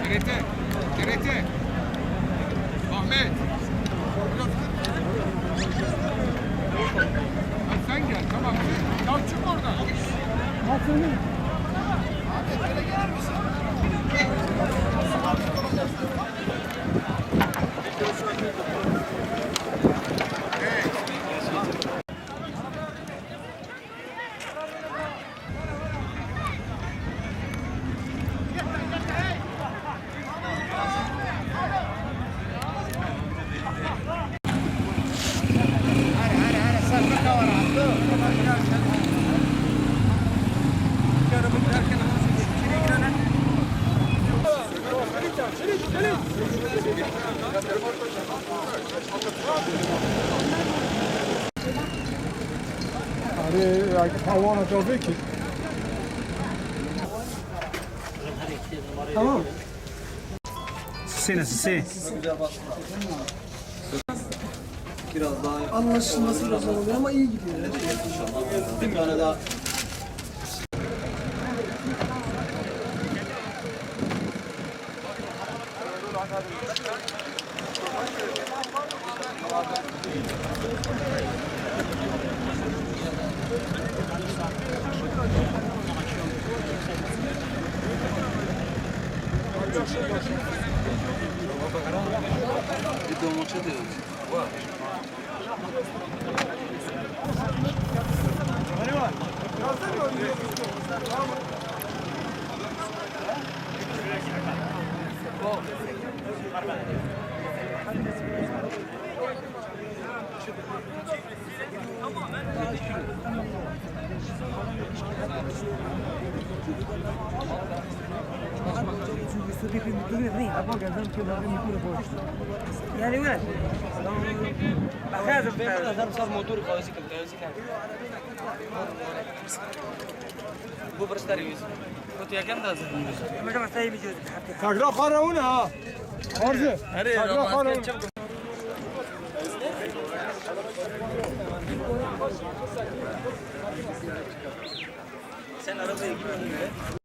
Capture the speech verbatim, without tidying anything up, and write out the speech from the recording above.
Kerete, kerete. Ahmet. Hadi sen gel, tamam. Ya çık oradan. Ahmet, şöyle gelir misin? Arê, ya, hawana da vekî. Tamam. Sisê ne, sisê. Biraz daha anlaşılması biraz zor oluyor ama iyi gidiyor. İnşallah. Bir tane daha. Bir domates de yok. Yani öyle. Bak, hazır. Bu burası da yüz. Bu yakan da hazır. Ama tamam, sayı bir yüz. Kagra para o ne ha? Harcı. Hadi. Kagra para o ne? Sen arabaya gitmedin mi?